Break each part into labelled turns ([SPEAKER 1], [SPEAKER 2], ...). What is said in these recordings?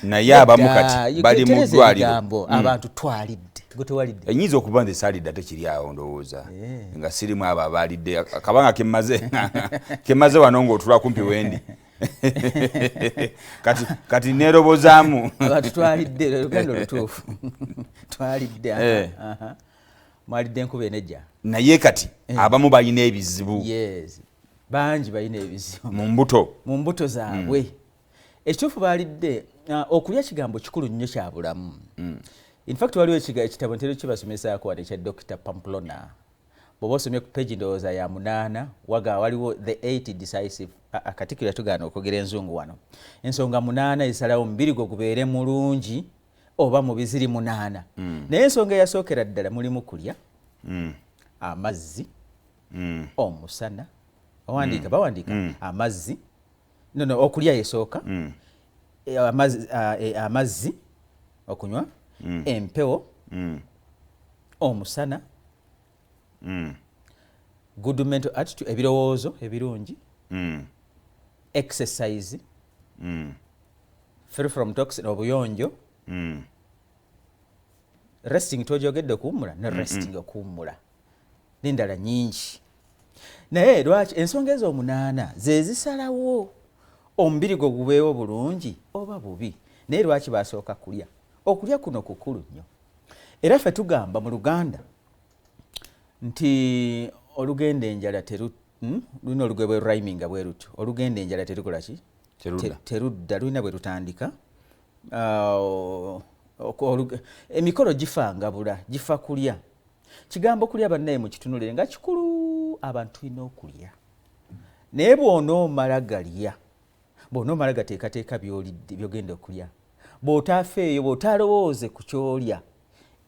[SPEAKER 1] Naye abamu kati bali mu ddwaliro.
[SPEAKER 2] Abantu twalidde, gwe tewalidde?
[SPEAKER 1] Enyinza okuba nze saalidde, ate kiri awo ndowooza nga sirimu abo abaalidde, akabanga kemaze wano ng'otula kumpi wendi kati neerobozaamu.
[SPEAKER 2] Abantu twalidde, olugendo olutuufu twalidde. Mwalidde enkuba enejja.
[SPEAKER 1] Naye kati abamu balina ebizibu.
[SPEAKER 2] Yes, bangi balina ebizibu.
[SPEAKER 1] Mu mbuto.
[SPEAKER 2] Mu mbuto zaabwe. Ekituufu balidde. Okulya kigambo kikulu nnyo kya bulamu. In fact, waliwo ekitabo ntera kibasomesaako wano ekya Dr Pamplona. Bw'oba osomye ku page ndowooza ya 8, waga waliwo the eight decisive. Katikiro yatugaana okwogera enzungu wano. Ensonga 8 ezisalawo omubiri gwo gubeere mulungi oba mubi ziri 8. Naye ensonga eyasookera ddala mulimu kulya, amazzi, omusana. Owandiika? Bawandiika? Amazzi, no, okulya yesooka. Amazzi, amazzi okunywa, empewo, omusana, good mental attitude, ebirowoozo ebirungi, exercise, free from toxin, obuyonjo, resting, twojogedde okuwummula ne resting, okuwummula n'endala nyingi. Naye lwaki ensonga ezo 8 ze zisalawo omubiri gwo gubeewo bulungi oba bubi? Naye lwaki basooka kulya? Okulya kuno kukulu nnyo, era ffe tugamba mu Luganda nti olugenda enjala teru, Lulina olugwe bwe rhyminga bwe lutyo: olugenda enjala terukola ki?
[SPEAKER 1] Terudda.
[SPEAKER 2] Terudda. Lulina bwe lutandika. Emikolo gifangabula, gifa kulya. Kigambo kulya, bannaye, mukitunulire nga kikulu. Abantu tulina okulya, naye bw'onoomala galya, bw'onoomala gateekateeka by'olidde, by'ogenda okulya, bw'otaafeeyo, bw'otalowooze ku kyolya,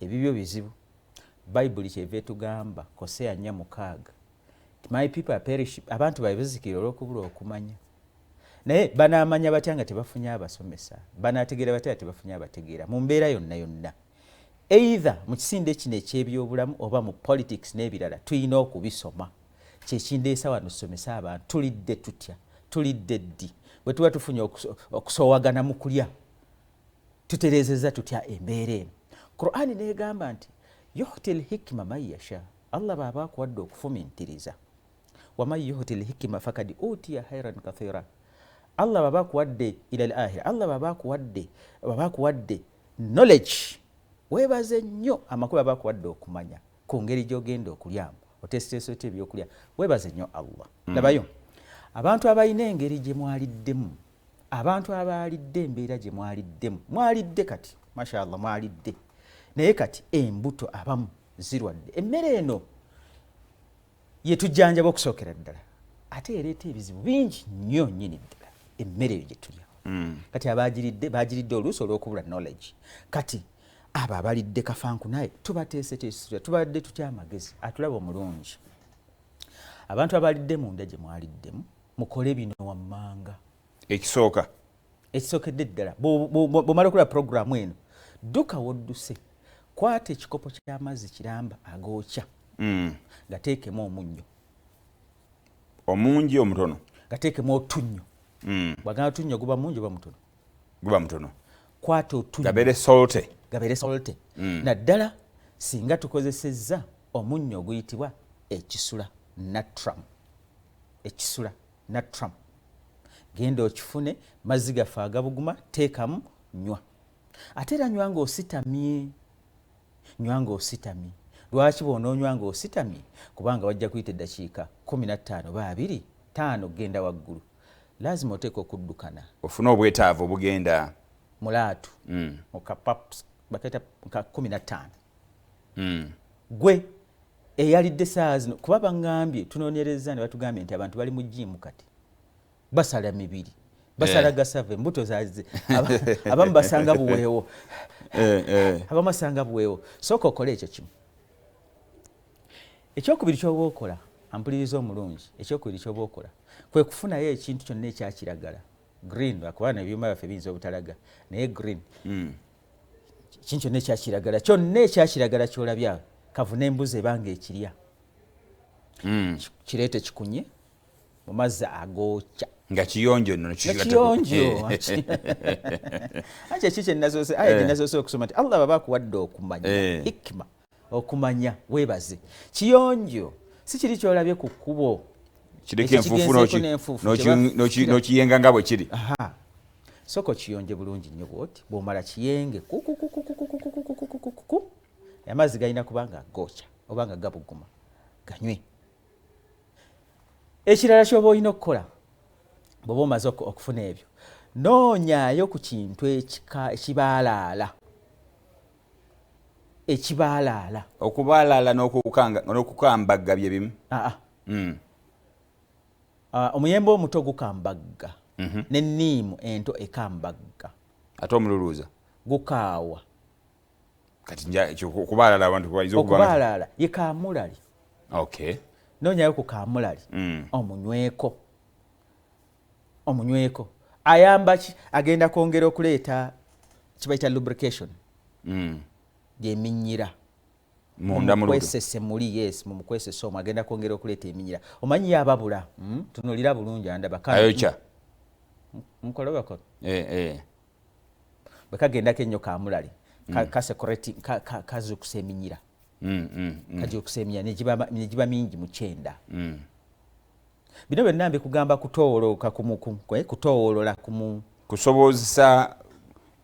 [SPEAKER 2] ebibyo bizibu. Bayibuli kyeva etugamba, Koseya 4:6, "My people are perish," abantu babe bazikirira olw'okubula okumanya. Naye banaamanya batya nga tebafunye abasomesa? Banaategeera batya nga tebafunye abategeera? Mu mbeera yonna yonna, either mu kisinde kino ekyebyobulamu oba mu politics n'ebirala, tulina okubisoma. Kyekindeesa wano, tusomese abantu tulidde tutya, tulidde ddi, bwe tuba tufunye okusoowagana mu kulya, tutereezezza tutya embeera eno. Qur'ani negamba nti yuhti lhikima man yasha, Allah baaba akuwadde okufumintiriza. Waman yuhti lhikima fakad utiya khairan kathira. Allah baba akuwadde ila l akhira, Allah baba akuwadde knowledge, weebaze nnyo. Amakulu, aba akuwadde okumanya ku ngeri gy'ogenda okulyamu, oteeseteese otya ebyokulya, weebaze nnyo Allah. Labayo abantu abalina engeri gye mwaliddemu, abantu abaalidde embeera gye mwaliddemu. Mwalidde kati, mashallah, mwalidde, naye kati embuto abamu zirwadde. Emmere eno yetujjanjaba okusookera ddala, ate ereeta ebizibu bingi nnyo nnyini ddala, emmere eyo gye tulya. Kati abagiridde, bagiridde oluusi olw'okubula knowledge. Kati abo abalidde kafanku, naye tubateeseteese, tubadde tutya amagezi? Atulaba omulungi, abantu abalidde munda gye mwaliddemu, mukole bino wammanga.
[SPEAKER 1] Ekisooka?
[SPEAKER 2] Ekisookedde ddala, bw'omala okulaba puroguramu eno, dduka wodduse, kwata ekikopo ky'amazzi kiramba agookya, gateekemu omunnyo.
[SPEAKER 1] Omungi, omutono?
[SPEAKER 2] Gateekemu otunnyo. Bwagamba tunnyo, guba mungi oba mutono?
[SPEAKER 1] Guba mutono.
[SPEAKER 2] Kwata otunnyo.
[SPEAKER 1] Gabeere salty.
[SPEAKER 2] Gabeere salty. Naddala singa tukozesezza omunnyo oguyitibwa ekisula, natrum. Ekisula, natrum, genda okifune. Mazzi gaffe agabuguma, teekamu, nywa. Ate era nywa ng'ositamye, nywa ng'ositamye. Lwaki? Bw'onoonywa ng'ositamye, kubanga wajja kuyita eddakiika 15 oba 25 genda waggulu, laazima oteeka okuddukana.
[SPEAKER 1] Ofune obwetaavu obugenda
[SPEAKER 2] mulaatu. Okapaps bakaita ka 15. Gwe eyalidde saa zino, kuba baŋŋambye, tunoonyereza ne batugambye nti abantu bali mu gym kati basala mibiri, basala gasava, embuto zaze, abamu basanga buweewo. Abamu basanga buweewo. Sooka okole ekyo kimu. Ekyokubiri kyoba okola, ampuliriza omulungi, ekyokubiri kyoba okola kwe kufunayo ekintu kyonna ekyakiragala, green, lwakuba nebyuma byaffe biyinza obutalaga, naye green, ekintu kyonna ekyakiragala, kyonna ekyakiragala kyolabya, kavuna embuzi ebanga ekirya, kireete kikunye mu mazzi agookya.
[SPEAKER 1] Nga kiyonjo nno.
[SPEAKER 2] Nga kiyonjo. Anti eki kyenasoose, aya gyenasoose okusoma nti Allah baba akuwadde okumanya, hikima, okumanya, weebaze. Kiyonjo si kiri kyolabye ku kkubo.
[SPEAKER 1] Kireko enfuufu n'okiyenga nga bwe kiri.
[SPEAKER 2] Sooka okiyonje bulungi nnyo bwoti, bw'omala kiyenge kukukukukukukukukukukuku, amazzi galina kuba nga gookya oba nga gabuguma, ganywe. Ekirala kyoba olina okukola bw'oba omaze okufuna ebyo, noonyaayo ku kintu ekibaalaala. Ekibaalaala.
[SPEAKER 1] Okubaalaala n'okukambagga bye bimu?
[SPEAKER 2] Omuyembe omuto gukambagga, n'enniimu ento ekambagga.
[SPEAKER 1] Ate omululuuza?
[SPEAKER 2] Gukaawa.
[SPEAKER 1] Kati okubaalaala abantu bayinza okuba
[SPEAKER 2] Okubaalaala ye kaamulali. Noonyayo ku kaamulali, omunyweko. Omunyweko. Ayamba ki? Agenda kwongera okuleeta kibayita lubrication. Gyeminyira.
[SPEAKER 1] Munda mu lubuto.
[SPEAKER 2] Mukwesese muli, yes, mu mukwesese omwo agenda kwongera okuleeta eminyira. Omanyi yababula, Tunulira bulungi andaba.
[SPEAKER 1] Ayokya.
[SPEAKER 2] Nkolobako. Bwe kagendako ennyo kaamulali, kazuukusa eminyira. Kazuukusa eminyira ne giba mingi mu kyenda. Bino byonna mbikugamba kutoowoloka kutoowolola ku mu
[SPEAKER 1] Kusobozesa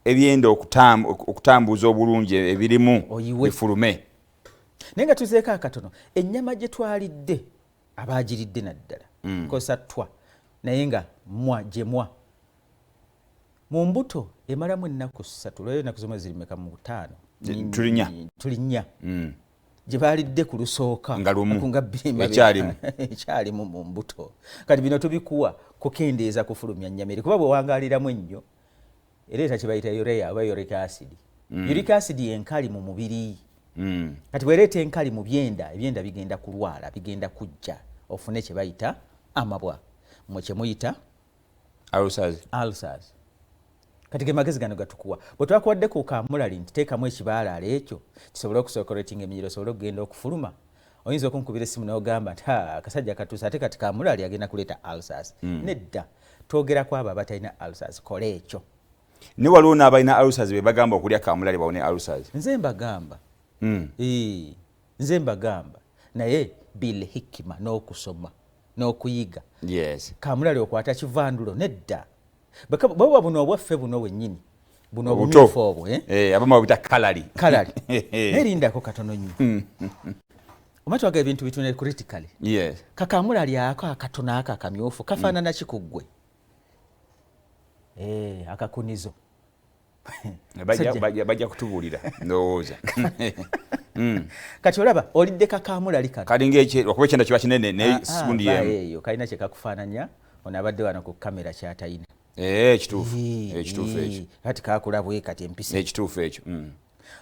[SPEAKER 1] ebyenda okutambuza obulungi ebirimu
[SPEAKER 2] Oyiwe.
[SPEAKER 1] bifulume.
[SPEAKER 2] Naye nga tuzeeko akatono, ennyama gye twalidde, abaagiridde naddala, nkozesa twa, naye nga mwa gye mwa. Mu mbuto emalamu ennaku 3, lwali ennaku zomwezi ziri mmeka? Mu 5.
[SPEAKER 1] Tuli nnya.
[SPEAKER 2] Tuli nnya. Gye baalidde ku lusooka.
[SPEAKER 1] Nga lumu.
[SPEAKER 2] Nga bbiri emabega.
[SPEAKER 1] Ekyalimu.
[SPEAKER 2] Ekyalimu mu mbuto. Kati bino tubikuwa kukendeeza kufulumya nnyama eri, kuba bw'owangaaliramu ennyo ereeta kye bayita urea oba uric acid. Uric acid y'enkali mu mubiri. Kati bw'ereeta enkali mu byenda, ebyenda bigenda kulwala, bigenda kujja ofune kye bayita amabwa, mmwe kye muyita
[SPEAKER 1] Ulcers.
[SPEAKER 2] Ulcers. Kati ge magezi gano gatukuwa. Bwe twakuwadde ku kaamulali nti teekamu ekibaalaala ekyo kisobole okusokolatinga eminyira osobole okugenda okufuluma, oyinza okunkubira essimu n'ogamba nti ha, akasajja katuuse ate kati kaamulali agenda kuleeta ulcers. Nedda, twogera ku abo abatalina ulcers, kola ekyo.
[SPEAKER 1] Ne waliwo n'abalina ulcers be bagamba okulya kaamulali bawone ulcers.
[SPEAKER 2] Nze mbagamba. Nze mbagamba. Naye bil hikima n'okusoma n'okuyiga. Kaamulali okwata kivandulo nedda. Bwe buno obwaffe buno wennyini, buno
[SPEAKER 1] Obuto.
[SPEAKER 2] obumyufu obwo, eh?
[SPEAKER 1] Abamu babuyita kalali.
[SPEAKER 2] Kalali. Naye lindako katono nnyo. Omanyi twagala ebintu bitunule critically. Kakamulali ako akatono ako akamyufu kafaanana ki ku ggwe? Akakunizo.
[SPEAKER 1] Bajja kutubuulira ndowooza.
[SPEAKER 2] Kati olaba olidde kakamulali kano.
[SPEAKER 1] Kalinga okuba ekyenda kiba kinene naye sigundi
[SPEAKER 2] Vaayo
[SPEAKER 1] y'emu.
[SPEAKER 2] Eyo kalina kye kakufaananya, ono abadde wano ku kamera ky'atayina.
[SPEAKER 1] Kituufu. Ekituufu ekyo.
[SPEAKER 2] Kati kakula bwe kati empisa.
[SPEAKER 1] Ekituufu ekyo.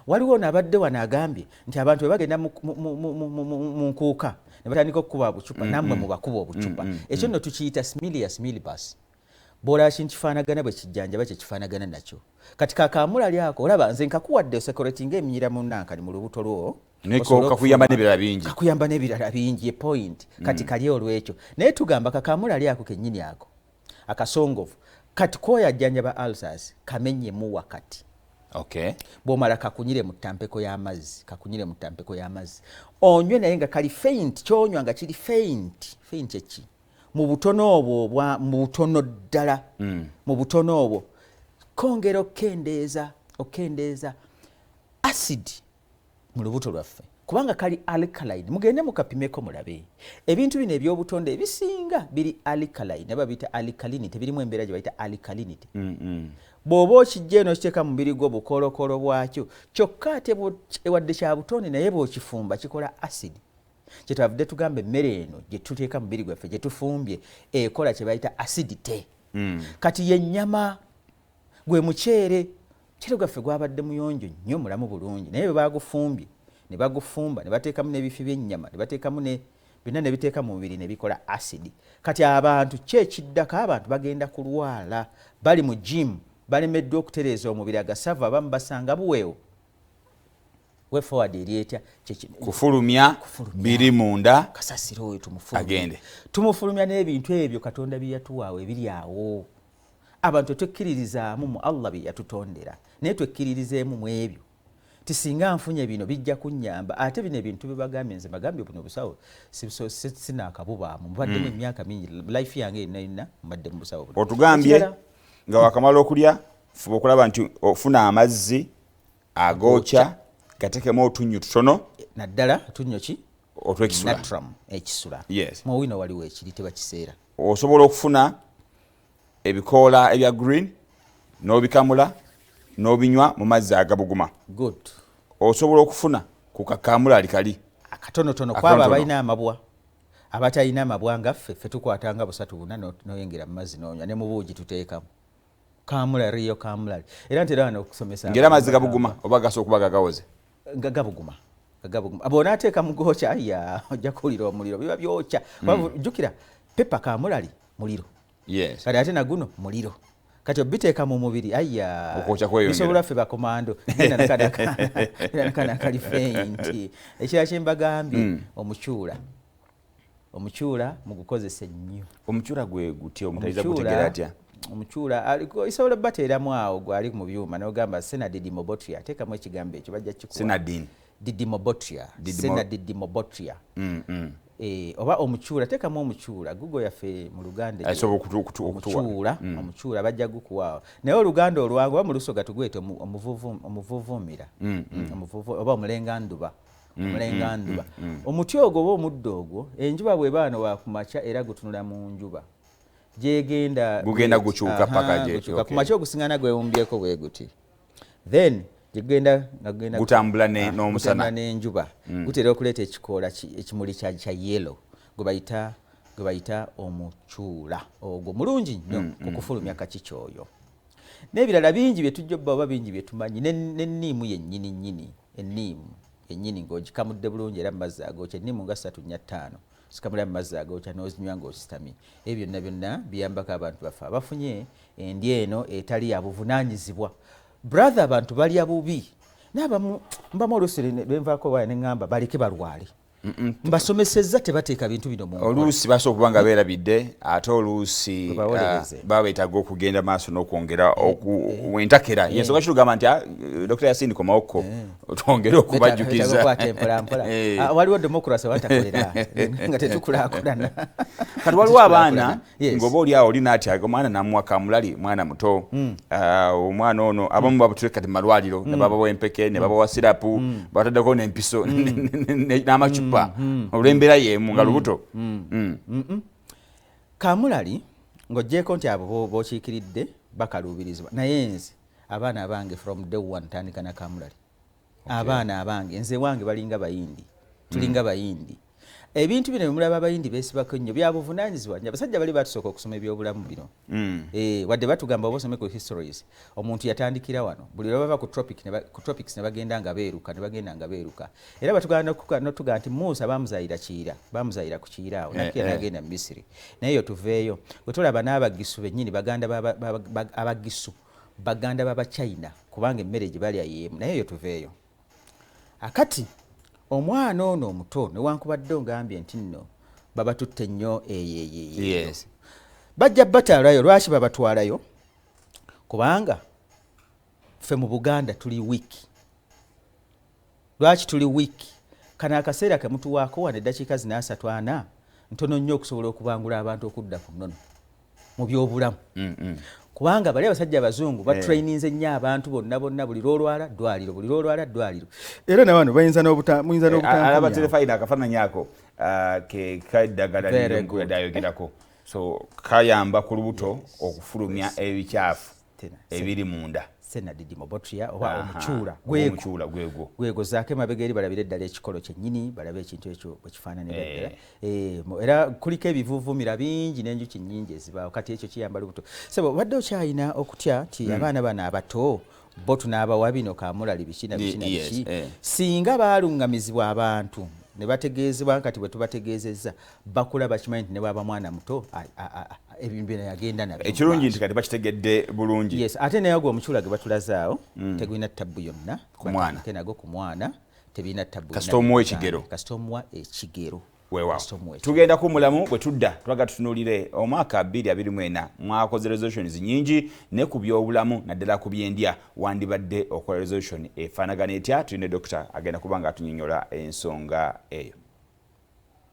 [SPEAKER 2] Waliwo ono abadde wano agambye nti abantu bwe bagenda mu nkuuka ne batandika okukuba obucupa, nammwe mubakuba obucupa. Ekyo nno tukiyita similia similibus. Bw'olaba kintu kifaanagana bwe kijjanjaba kye kifaanagana nakyo. Kati kakamulali ako olaba nze nkakuwadde osecuratinga eminyira mu nankani mu lubuto lwo.
[SPEAKER 1] Niko
[SPEAKER 2] Osobola
[SPEAKER 1] kakuyamba
[SPEAKER 2] okufuluma.
[SPEAKER 1] n'ebirala bingi.
[SPEAKER 2] Kakuyamba n'ebirala bingi, ye point. Kati kali olw'ekyo. Naye tugamba kakamulali ako kennyini ako akasongovu. Kati k'oyo ajjanjaba ulcers kamenyemu wakati. Bw'omala kakunyire mu ttampeko y'amazzi, kakunyire mu ttampeko y'amazzi. Onywe naye nga kali faint, ky'onywa nga kiri faint. Faint ki? Mu butono obwo obwa, mu butono ddala. Mu butono obwo. Kongera okukendeeza acid mu lubuto lwaffe. Kubanga kali alkaline, mugende mukapimeko mulabe. Ebintu bino ebyobutonde ebisinga biri alkaline, aba biyita alkalinity, birimu embeera gye bayita alkalinity. Bw'oba okijja eno okiteeka mu mubiri gwo bukoolokolo bwakyo, kyokka ate wadde kya butonde naye bw'okifumba kikola acid. Kye twavudde tugamba emmere eno gye tuteeka mu mubiri gwaffe gye tufumbye ekola kye bayita acidity. Kati ye nnyama, gwe muceere, muceere gwaffe gwabadde muyonjo nnyo mulamu bulungi, naye bwe bagufumbye ne bagufumba ne bateekamu n'ebifi by'ennyama ne bateekamu ne byonna ne biteeka mu mubiri ne bikola acid. Kati abantu ki ekiddako, abantu bagenda kulwala, bali mu gym balemeddwa okutereeza omubiri, agasavu abamu basanga buweewo. Way forward eri etya?
[SPEAKER 1] Kufulumya biri munda,
[SPEAKER 2] kasasiro oyo tumufulumya.
[SPEAKER 1] Agende.
[SPEAKER 2] Tumufulumya n'ebintu ebyo Katonda bye yatuwaawo ebiri awo. Abantu twekkiririzaamu mu Allah bye yatutondera, naye twekkiririzeemu mu ebyo ti singa nfunye bino bijja kunnyamba. Ate bino ebintu bye bagambye, nze bagambye buno obusawo sinaakabubaamu, mubaddemu emyaka mingi, life yange yonna yonna mbadde mu busawo buno.
[SPEAKER 1] Otugambye
[SPEAKER 2] Ekirala,
[SPEAKER 1] nga wakamala okulya, fuba okulaba nti ofuna amazzi agookya, gatekemu otunnyu tutono.
[SPEAKER 2] Naddala tunnyo ki?
[SPEAKER 1] Otwekisula.
[SPEAKER 2] Natrum ekisula.
[SPEAKER 1] Yes.
[SPEAKER 2] Mu wino waliwo ekiri tebakiseera.
[SPEAKER 1] Osobola okufuna ebikoola ebya green n'obikamula n'obinywa mu mazzi agabuguma.
[SPEAKER 2] Good.
[SPEAKER 1] Osobola okufuna ku kakamulali kali
[SPEAKER 2] akatonotono kwabo
[SPEAKER 1] Akatonotono.
[SPEAKER 2] abalina amabwa. Abatalina amabwa nga ffe, ffe tukwatanga busatu buna noyengera mu mazzi n'onywa, ne mu buugi tuteekamu kamulali yo kamulali. Era ntera wano okusomesa
[SPEAKER 1] Ngera amazzi gabuguma oba gasobola okuba gagawoze?
[SPEAKER 2] Nga gabuguma, nga gabuguma. Bw'onaateeka mu gookya, aya, ojja kuwulira omuliro, biba byokya. Jjukira pepper kamulali muliro. Kati ate naguno muliro, kati obiteeka mu mubiri, aya,
[SPEAKER 1] Okwokya kweyongera.
[SPEAKER 2] Bisobola ffe bakomando. Genda nakana kali faint. Ekirala kyembagambye, omukyula, omukyula mugukozese nnyo.
[SPEAKER 1] Omukyula gwe gutya? Omutaliza gutegeera atya?
[SPEAKER 2] Omukyula isobola bateeramu awo gwali mu byuma nogamba Senna didymobotrya, ateekamu ekigambo ekyo bajja kikuwa.
[SPEAKER 1] Senadin.
[SPEAKER 2] Didymobotrya. Senna didymobotrya. Oba omukyula, teekamu omukyula, Google yaffe mu Luganda
[SPEAKER 1] Asobola okutuwa.
[SPEAKER 2] Omukyula, omukyula bajja gukuwaawo, naye Oluganda olwangu oba mu Lusoga tugwete omuvuvumira, oba omulenganduba, omulenganduba. Omuti ogwo oba omuddo ogwo, enjuba bw'eba wano wakumakya era gutunula mu njuba gyegenda.
[SPEAKER 1] Gugenda gukyuka paka
[SPEAKER 2] Gukyuka. Ku makya ogusiŋŋana gwewumbyeko bwe guti, then gyegenda nga gugenda
[SPEAKER 1] Gutambula n'omusana.
[SPEAKER 2] Gutambula n'enjuba. Gutera okuleeta ekikoola ekimuli kya yellow gwe bayita omukyula. Ogwo mulungi nnyo ku kufulumya kakiki oyo n'ebirala bingi bye tujja obba oba bingi bye tumanyi. N'enniimu yennyini nnyini, enniimu yennyini ng'ogikamudde bulungi era mu mazzi agookya, enniimu nga ssatu, nnya, ttaano, zikamulira mu mazzi agookya n'ozinywa ng'ositamye. Ebyo byonna byonna biyambako abantu baffe abafunye endya eno etali ya buvunaanyizibwa. Brother, abantu balya bubi n'abamu mbamu oluusi lwenvaako waya ne ŋŋamba baleke balwale, mbasomesezza tebateeka bintu bino mu nkola.
[SPEAKER 1] Oluusi basobola okuba nga beerabidde, ate oluusi
[SPEAKER 2] Babawolereze.
[SPEAKER 1] Baba beetaaga okugenda maaso n'okwongera entakera. Yensonga kitugamba nti Dr Yasini komawoko twongere okubajjukiza.
[SPEAKER 2] Okukwata empola mpola. Waliwo democracy watakolera nga tetukulaakulana.
[SPEAKER 1] Kati waliwo abaana ng'oba oli awo oli naatyaga omwana namuwa kamulali, mwana muto. Omwana ono abamu babutule kati mu malwaliro ne babawa empeke ne babawa sirapu, bataddeko n'empiso n'amacupa olw'embeera y'emu nga lubuto.
[SPEAKER 2] Kamulali ng'oggyeko nti abo b'okiikiridde bakaluubirizibwa, naye nze abaana abange from day one tandika na kamulali. Abaana abange, nze wange balinga Bayindi, tulinga Bayindi. Ebintu bino bemulaba Abayindi beesibako nnyo byabuvunaanyizibwa nnyo. Abasajja bali batusooka okusoma ebyobulamu bino. Wadde batugamba oba osome ku histories, omuntu yatandikira wano buli lwe bava ku tropic ku tropics ne bagenda nga beeruka, ne bagenda nga beeruka. Era batugamba n'otugamba nti Musa bamuzayira Kiyira, bamuzayira ku Kiyira awo nakira n'agenda mu Misiri. Naye yo tuveeyo bwe tulaba n'Abagisu bennyini, baganda Abagisu baganda b'Abachina, kubanga emmere gye balya y'emu. Naye yo tuveeyo. Akati omwana ono omuto, newankubadde ongambye nti nno babatutte nnyo eyo eyo eyo, bajja batwalayo. Lwaki babatwalayo? Kubanga ffe mu Buganda tuli weak. Lwaki tuli weak? Kano akaseera kemutuwaako wano, eddakiika zina asatu ana, ntono nnyo okusobola okubangula abantu okudda ku nnono mu byobulamu. Kubanga bali abasajja abazungu batraininze nnyo abantu bonna bonna, buli lwolwala ddwaliro, buli lwolwala ddwaliro. Era nawano bayinza muyinza
[SPEAKER 1] Alaba
[SPEAKER 2] n'obutankumyawo.
[SPEAKER 1] Terefayina akafaananyi ako ke kaddagala
[SPEAKER 2] Very
[SPEAKER 1] liryo
[SPEAKER 2] good.
[SPEAKER 1] ayogerako, so kayamba ku lubuto okufulumya ebikyafu
[SPEAKER 2] Tena,
[SPEAKER 1] ebiri munda.
[SPEAKER 2] Senna didymobotrya oba omukyula.
[SPEAKER 1] Oba
[SPEAKER 2] Gwego.
[SPEAKER 1] omukyula gwegwo.
[SPEAKER 2] Gwego. Zaako emabega eri balabire eddala ekikolo kyennyini, balabe ekintu ekyo bwe kifaananira ddala. Era kuliko ebivuvumira bingi n'enjuki nnyingi ezibaawo. Kati ekyo kiyamba lubuto. Sebo, obadde okyalina okutya nti abaana bano abato bo tunaabawa bino kamulali biki na biki na biki? Singa baaluŋŋamizibwa abantu ne bategeezebwa kati bwe tubategeezezza, bakula bakimanyi nti ne bwaba mwana muto ebintu bino yagenda nabyo mu
[SPEAKER 1] Ekirungi
[SPEAKER 2] maaso.
[SPEAKER 1] nti kati bakitegedde bulungi.
[SPEAKER 2] Yes, ate naye ogwo omukyula gwe batulazaawo tegulina tabbu yonna.
[SPEAKER 1] Ku mwana.
[SPEAKER 2] Batandike nagwo ku mwana. Tebirina tabu.
[SPEAKER 1] Kasita omuwa ekigero.
[SPEAKER 2] Kasita omuwa ekigero.
[SPEAKER 1] Weewaawo, tugenda kuwummulamu. Bwe tudda twaga tutunuulire omwaka 2024. Mwakoze resolutions nyingi, ne ku byobulamu, naddala ku byendya, wandibadde okola resolution efaanagana etya? Tulina dokita agenda kuba nga atunyonyola ensonga eyo.